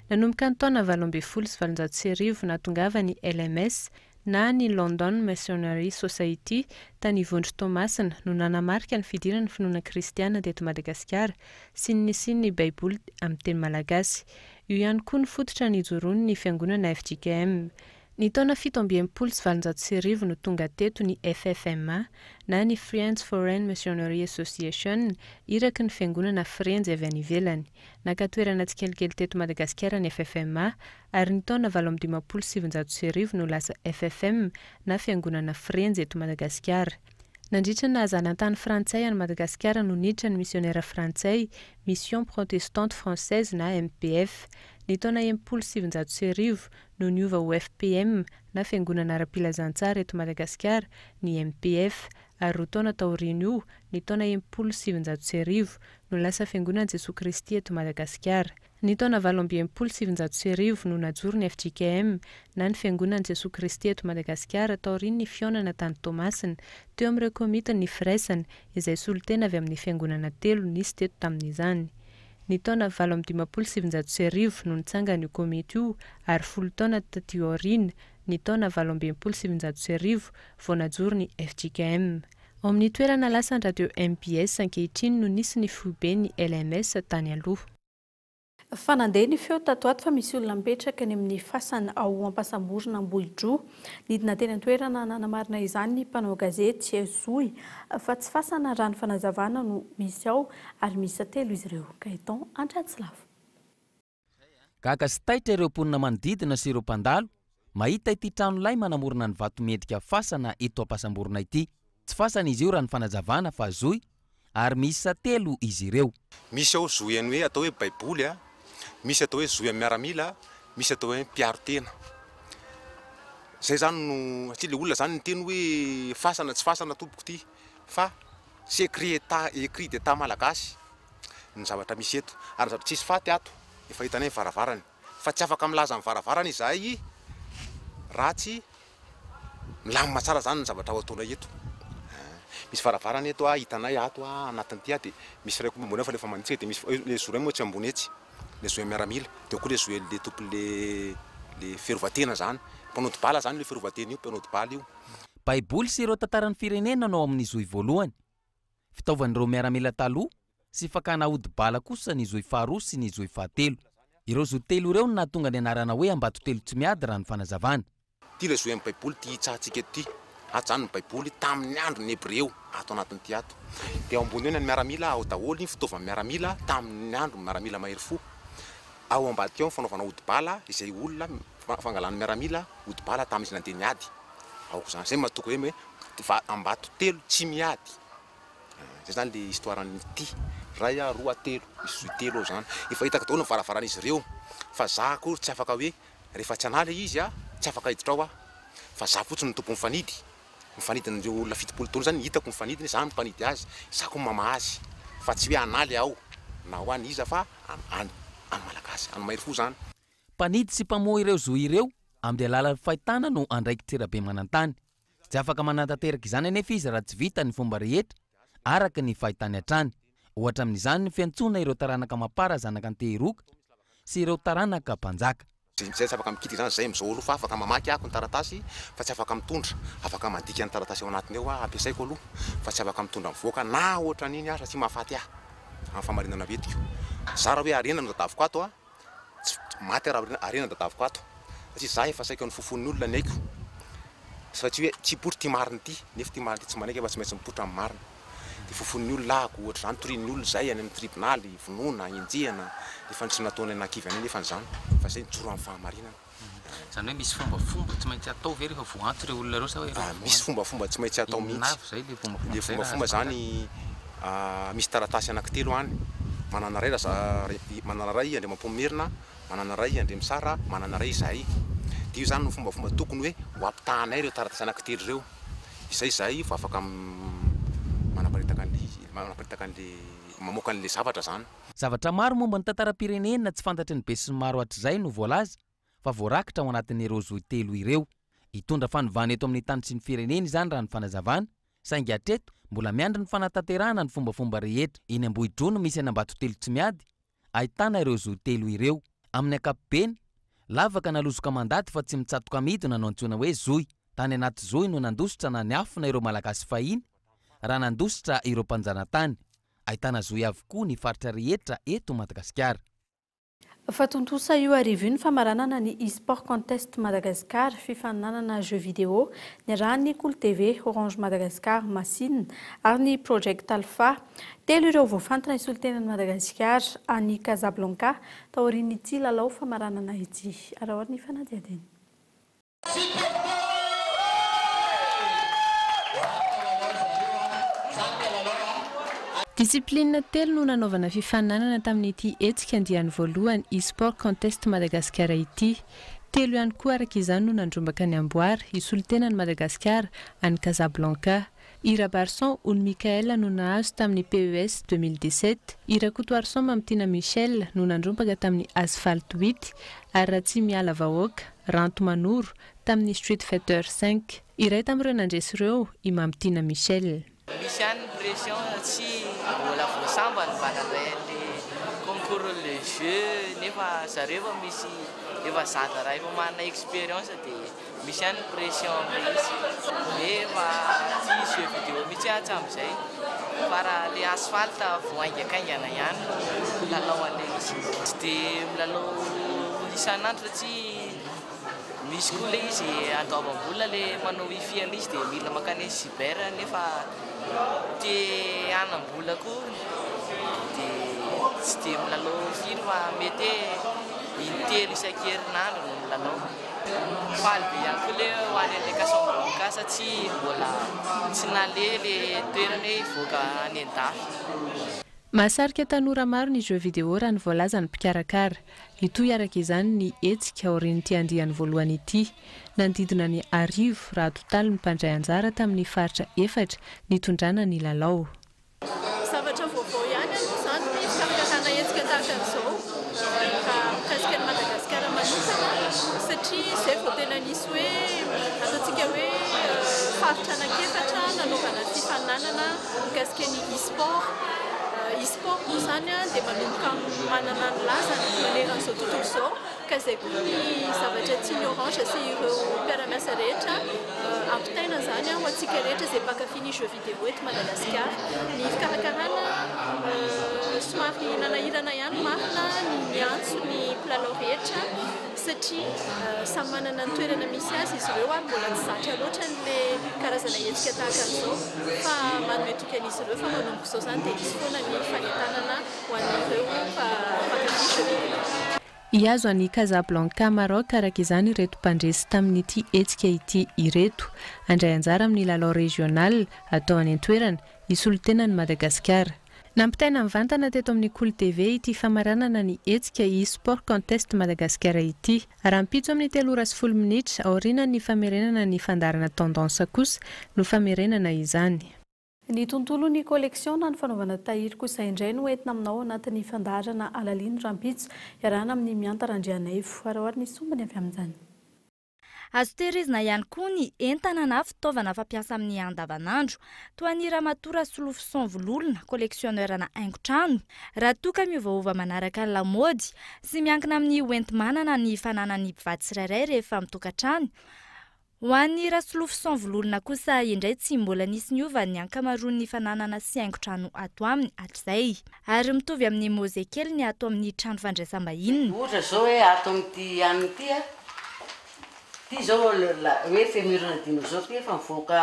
Nanomboka ny taona 1818 nahatongavan'ny LMS na ny London Missionary Society tany Ivondro Toamasina no nanamarika ny fidiran'ny finoana kristiana teto Madagasikara sy ny nisian'ny Baiboly amin'ny teny malagasy. Io ihany koa no fototra nijoroan'ny Fiangonana fjkm. Ny taona 1867 no tonga teto ny FFMA, na ny Friends Foreign Missionary Association, iraky ny Fiangonana Frenjy avy any ivelany. Naka toerana tsikelikely teto Madagasikara ny FFMA, ary ny taona 1958 no lasa FFM, na Fiangonana Frenjy eto Madagasikara. Nandritra ny naha zanantany frantsay an'i Madagasikara no niditra ny misionera frantsay, Mission Protestante Française na MPF. Ny taona 1960 no niova ho FPM na Fiangonana ara-pilazantsara eto Madagasikara ny MPF ary roa taona taorian'io, ny taona 1960, no lasa Fiangonan'i Jesoa Kristy eto Madagasikara. Ny taona 1968 no najoro ny fjkm na ny Fiangonan'i Jesoa Kristy eto Madagasikara taorian'ny fihaonana tany Toamasina teo amin'ireo komitin'ny firaisana izay solontena avy amin'ny fiangonana telo nisy teto tamin'izany. Ny taona 1958 no nitsangana io komity io ary folo taona taty aoriana, ny taona 1968, vao najoro ny fjkm. Ao amin'ny toerana lasa ny radio mbs ankehitriny no nisy ny foiben'ny LMS tany aloha. Fa nandeha ny feo tato ato fa misy olona mipetraka eny amin'ny fasana ao Ampasamborona Ambohidroa. Nidina teny an-toerana nanamarina izany ny mpanao gazety Zohy fa tsy fasana raha ny fanazavana no misy ao ary miisa telo izy ireo. Gaëtan Andratsilavo. Gaga sy taitra ireo mponina manodidina sy ireo mpandalo mahita ity tranolay manamorona ny vato miendrika fasana eto Ampasamborona ity. Tsy fasana izy io raha ny fanazavana fa zohy ary miisa telo izy ireo. Misy ao zohy an'ny hoe atao hoe baiboly a, misy atao hoe zohy an'ny miaramila, misy atao hoe mpiaro tena. Zay zany no, satria le olona zany niteny hoe fasana tsy fasana tompoko ity fa c'est écrit état écrit d'état malagasy ny zavatra misy eto ary ny zavatra tsisy faty ato efa hitanay ny varavarany fa tsy afaka milaza ny varavarana izahay raha tsy Milamina tsara zany ny zavatra ho ataonay eto. Misy varavarana eto a, hitanay ato a, anatin'ity a, dia misy iray koa ambony ao fa rehefa manitsika dia misy, le zoray moa tsy ambony etsy, le zohy miaramila, dia ao koa le zohy le tompon'le le fiarovan-tena zany, mpanody bala zany io fiarovan-tena io, mpanody bala io. Baiboly sy ireo tantaran'ny firenena no ao amin'ny zohy voalohany. Fitaovan'ireo miaramila taloha sy fakana ody bala kosa ny zohy faharoa sy ny zohy fahatelo. Ireo zohy telo ireo no nahatonga ny anarana hoe Ambatotelo Tsimiady raha ny fanazavana. Ity ilay zohy amin'ny Baiboly ity hitsahantsika eto ity. Ato izany ny Baiboly tamin'ny andron'ny Hebreo, ato anatin'ity ato. Dia ao ambony eo ny an'ny miaramila, ao daholo ny fitaovan'ny miaramila tamin'ny andron'ny miaramila mahery fo. Ao ambadika ao ny fanaovana ody bala, izay olona fangalan'ny miaramila ody bala tamin'izy nandeha niady. Aoka izany. Izay no mahatoky hoe ambato telo tsy miady. Izay izany ilay histoire an'ity. Iray, roa, telo. Misy zohy telo ao izany. Efa hitako daholo ny varavaran'izy ireo. Fa za akory tsy afaka hoe Rehefa tsy an'ala izy a, tsy afaka hiditra ao aho, fa za fotsiny no tompon'ny fanidy, ny fanidin'ireo olona 70 taona zany hitako ny fanidiny, za no mpanidy azy, za koa mamaha azy, fa tsy hoe an'ala aho na ho an'iza fa an an'ny Malagasy, an'ny mahery fo zany. Mpanidy sy mpamoha ireo zo ireo amin'ny alalan'ny fahitana no andraikitr'i Rabemanantany. Tsy afaka manatanteraka izany anefa izy raha tsy vita ny fomba rehetra araka ny fahitany hatrany. Ohatra amin'izany ny fiantsoana ireo taranaka mapara zanak'Antehiroka sy ireo taranaka mpanjaka. Izay tsy afaka mikitika izany izay amin'izao aloha fa afaka mamaky ako ny taratasy fa tsy afaka mitondra, afaka mandika ny taratasy ao anatiny ao aho ampiasaiko aloha fa tsy afaka mitondra mivoaka na ohatran'iny aho satria mahafaty ahy amin'ny fahamarinana hoentiko. Zara hoe harena no tadiaviko ato a! Tsy maty aho raha harena tadiaviko ato satria za efa saika nofofonin'ny olona ny aiko satria hoe tsy hipoitra ity marina ity nefa ity marina ity tsy manaiky fa tsy maintsy mipoitra ny marina dia fofonin'ny olona ahako ohatra izany torian'ny olona izay any amin'ny tribonaly vonoina enjehina efa tsy nataonay nahakivy anay nefa izany fa izay nijoro amin'ny fahamarinana. Izany hoe misy fombafomba tsy maintsy atao ve rehefa voaantso ireo olona ireo sa hoe rehefa Misy fombafomba tsy maintsy atao Inona mihitsy. avy izay ilay fombafomba Ilay izay raha fombafomba azo izany fantatra? misy taratasy anankitelo any, manana iray raza manana iray Andriamampoinimerina, manana iray Andriamisara, manana iray izahay. Dia io izany no fombafomba tokony hoe ho ampitahanay ireo taratasy anankitelo ireo. Izay izahay vao afaka manaparitaka an'ilay manaparitaka an'ilay mamoaka an'ilay zavatra izany. Zavatra maro momba ny tantaram-pirenena tsy fantatry ny besinimaro hatrizay no voalaza fa voarakitra ao anatin'ireo zohy telo ireo. Hitondra fanovana eto amin'ny tany sy ny firenena izany raha ny fanazavana, saingy hatreto mbola miandry ny fanatanterahana ny fombafomba rehetra. Eny Ambohidroa no misy an'Ambatotelo Tsimiady, ahitana ireo zohy telo ireo. Amin'ny ankapobeny, lavaka na lozoka mandady fa tsy mitsatoka midina no antsoina hoe zohy. Tany anaty zohy no nandositra na niafina ireo Malagasy fahiny raha nandositra ireo mpanjanatany. Ahitana zohy avokoa ny faritra rehetra eto Madagasikara. Fa tontosa io hariva io ny famaranana ny E-sport Contest Madagascar, fifaninanana jeux vidéo, niarahan'ny Kolo TV, Orange Madagascar, Masina ary ny Project Alpha. Telo ireo voafantina hisolo tena an'i Madagasikara any Casablanca taorian'ity lalao famaranana ity. Araho ary ny fanadihadiana. Discipline telo no nanaovana fifaninanana tamin'ity hetsika andiany voalohany E-sport Contest Madagasikara ity. Telo ihany koa araka izany no nandrombaka ny amboara hisolo tena an'i Madagasikara any Casablanca. I Rabarison Ony Mickaël no nahazo tamin'ny PES 2017, i Rakotoarison Mamitiana Michel no nandrombaka tamin'ny Asphalt huit ary Ratsimiala Vahoaka, Ranto Manoro, tamin'ny Street Fighter cinq. Iray tamin'ireo nandresy ireo i Mamitiana Michel. Misy ihany ny pression satria mbola vao sambany mba nandray an'le concours le jeu nefa zareo efa misy efa za-draharaha efa manana expérience dia Misy ihany ny pression amin'ilay izy nefa tia jeux vidéo mihitsy aho hatramin'izay fa raha ilay asphalte vao haingakaingana ihany no milalao an'ilay izy. Tsy dia milalao isan'andro satria misy koa ilay izy andoavam-bola ilay manao wifi amin'izy dia mila mankany amin'ny cyber nefa te hanam-bola koa dia tsy dia milalao firy fa mety hoe intelo isan-kerinandro no milalao. Faly be ihany koa le ho any an'le Casablanca satria mbola tsy naleha le toerana hoe hivoaka any an-dafy. Mahasarika tanora maro ny jeux vidéo raha ny voalazan'ny mpikarakara. Hitohy araka izany ny hetsika aorian'ity andiany voalohany ity. Nanodidina ny arivo raha totaly ny mpandray anjara tamin'ny faritra efatra nitondrana ny lalao. Zavatra vaovao ihany aloha izany ny fikarakarana hetsika tahaka an'izao raha mikasika an'i Madagasikara manokana satria izay vao tena nisy hoe ataontsika hoe faritra anankiefatra nanaovana fifaninanana mikasika ny e-sport. E-sport moa izany dia manomboka manana ny lazany manerana izao tontolo izao ka izay koa ny zavatra tian'ny Orange sy ireo mpiara-miasa rehetra ampitaina izany ho antsika rehetra izay mpankafy ny jeux vidéo eto Madagasikara. Ny fikarakarana somary nanahirana ihany marina ny niantso ny mpilalao rehetra satria samy manana ny toerana misy azy izy ireo ary mbola tsy zatra loatra an'ilay karazana hetsika tahaka an'izao fa manome toky an'izy ireo fa manomboka izao izany dia hisy foana ny fanentanana ho an'ireo mpankafy jeux vidéo. Hihazo an'i Casablanca Maroc araka izany ireto mpandresy tamin'ity hetsika ity ireto. Handray anjara amin'ny lalao regional atao any an-toerana, hisolo tena an'i Madagasikara. Nampitaina mivantana teto amin'ny Kolo TV ity famaranana ny hetsika E-Sport Contest Madagasikara ity. Rahampitso amin'ny telo ora sy folo minitra, aorianan'ny famerenana ny fandaharana Tendance kosa no famerenana izany. Ny tontolon'ny collection na ny fanaovana tahiry kosa indray no entina aminao ao anatin'ny fandaharana Alalino rahampitso, iarahana amin'i Mianta Randrianaivo. Araho ary ny sombiny avy amin'izany. Azo tehirizina ihany koa ny entana na fitaovana fampiasa amin'ny andavanandro, toa an'i Ramatoa Rasolofoson Vololona, collectionneur-na haingon-trano. Raha toa ka miovaova manaraka ny lamaody sy miankina amin'ny hoenti-manana ny fananan'ny mpivady tsirairay rehefa mitokantrano, Ho an'i Rasolofoson Vololona kosa indray tsy mbola nisy niova ny ankamaroan'ny fananana sy haingon-trano ato aminy hatrizay. Ary mitovy amin'ny mozea kely ny ato amin'ny trano fandraisam-bahininy. Ohatra zao hoe ato amin'ity hanina ity a, ity zao hoe fémur-na dinosaure ity efa mivoaka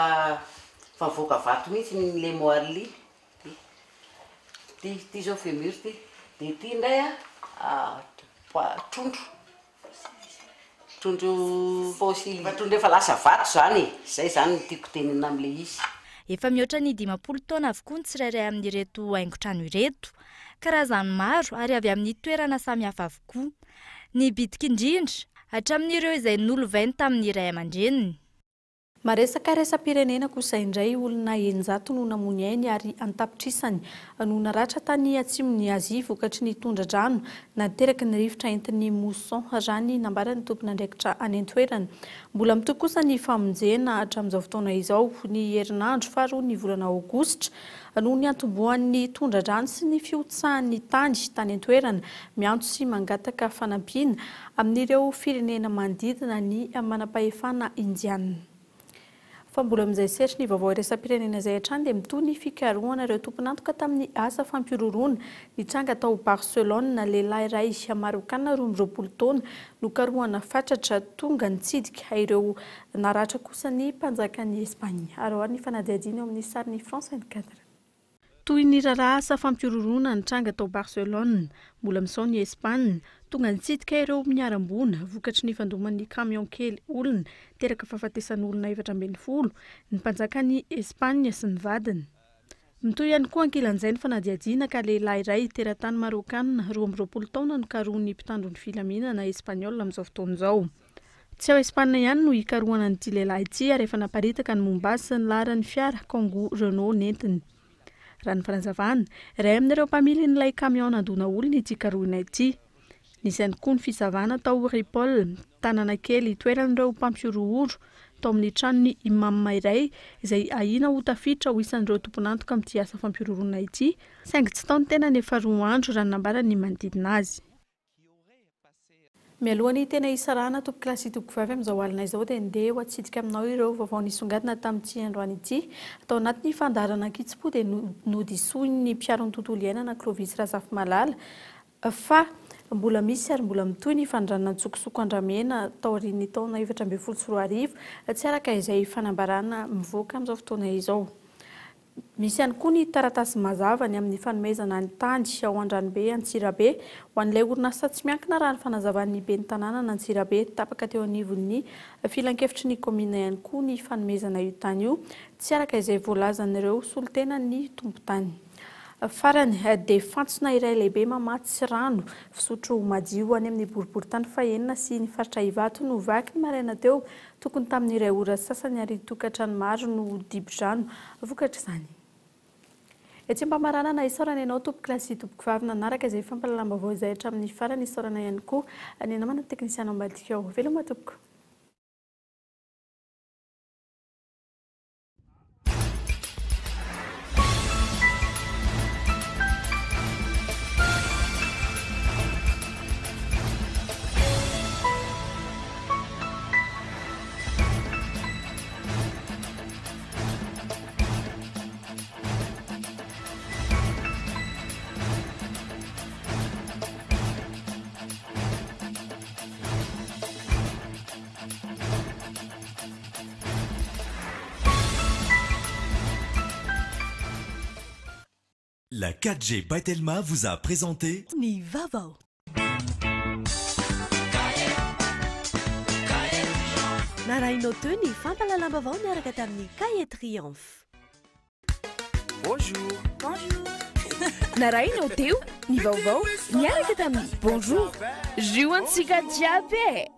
efa mivoaka vato mihitsy ny le moelle ity, ity ity zao fémur ity, de ity indray a trondro. Trondro fossile. Fa trondro efa lasa vato zany e! Zay zany no tiako tenenina amle izy. Efa mihoatra ny 50 taona avokoa ny tsirairay amin'ireto haingon-trano ireto. Karazany maro ary avy amin'ny toerana samihafa avokoa. Ny bitika indrindra, hatramin'ireo izay nolovainy tamin'ny ray aman-dreniny. Maresaka iraisam-pirenena kosa indray, olona 600 no namoy ny ainy ary an-tapitrisany no naratra tany atsimon'i Azia vokatry ny tondra-drano nateraky ny rivotra entin'ny mousson, raha ny nambaran'ny tompon'andraikitra any an-toerana. Mbola mitohy kosa ny famonjena hatramin'izao fotoana izao, ny herinandro faharoa ny volana aogositra, noho ny niantombohan'ny tondra-drano sy ny fihotsahan'ny tany tany an-toerana. Miantso sy mangataka fanampiana amin'ireo firenena manodidina ny manampahefana indianina. Fa mbola amin'izay sehatry ny vaovao iraisam-pirenena izay hatrany dia mitohy ny fikarohana ireo tompon'antoka tamin'ny asa fampihorohoroana nitranga tao Barcelone. Lehilahy iray Marokana 22 taona nokarohana fatratra tonga nitsidika ireo naratra kosa ny mpanjakan'i Espagne. Araho ary ny fanadihadiana eo amin'ny sarin'ny France 24. Toy ny raharaha asa fampihorohoroana nitranga tao Barcelone, mbola misaona i Espagne, tonga nitsidika ireo niharam-boina vokatry ny fandoman'ny camion kely olona niteraka fahafatesan'olona 14, ny mpanjakan'i Espagne sy ny vadiny. Mitohy ihany koa ankilan'izay ny fanadihadiana ka lehilahy iray teratany Marokana 22 taona no karohin'ny mpitandro ny filaminana Espaniola amin'izao fotoana izao. Tsy ao Espagne ihany no hikarohana an'ity lehilahy ity ary efa naparitaka ny momba azy sy ny laharan'ny fiara Kangoo Renault nentiny. Raha ny fanazavana, iray amin'ireo mpamilin'ilay camion nandona olona ity karohina ity. Nisy ihany koa ny fisavana tao Ripoll, tanàna kely itoeran'ireo mpampihorohoro, tao amin'ny tranon'ny imam iray izay ahiana ho tafiditra ho isan'ireo tompon'antoka amin'ity asa fampihorohoroana ity, saingy tsy tao ny tenany efa roa andro raha ny nambaran'ny manodidina azy. Mialoha ny tena hisarahana tompokolahy sy tompokovavy amin'izao alina izao dia ndeha ho atsidika aminao ireo vaovao nisongadina tamin'ity androany ity. Tao anatin'ny fandaharana ankitsim-po dia nodisoin'ny mpiaro ny tontolo iainana Clovis Razafimalala fa mbola misy ary mbola mitohy ny fanondranana an-tsokosoko andramena taorian'ny taona 2014 tsy araka izay fanambarana mivoaka amin'izao fotoana izao. Misy ihany koa ny taratasy mazava ny amin'ny fanomezana ny tany ao Andranobe Antsirabe ho an'ilay orinasa tsy miankina raha ny fanazavan'ny ben'ny tanànan'Antsirabe. Tapaka teo anivon'ny filankevitry ny kaominina ihany koa ny fanomezana io tany io, tsy araka izay voalazan'ireo solontenan'ny tompon-tany. Farany, dia fantsona iray lehibe mamatsy rano fisotro madio any amin'ny boriborintany fahenina sy ny faritra Ivato no vaky ny maraina teo Tokony tamin'ny iray ora sy sasany ary tokantrano maro no dibo-drano vokatr'izany. Etsy am-pamaranana, isaorana ianao tompokolahy sy tompokovavy nanaraka izay fampahalalam-baovao izay hatramin'ny farany, isaorana ihany koa ny namana teknisiana ambadika ao. Veloma tompoko. La 4G by Telma vous a présenté Ny vaovao. Narahinao teo ny fampahalalam-baovao niaraka tamin'ny Cahier Triomphe. Bonjour. Bonjour. Narahinao teo ny vaovao niaraka tamin'ny Bonjour. Jus antsika jiaby e!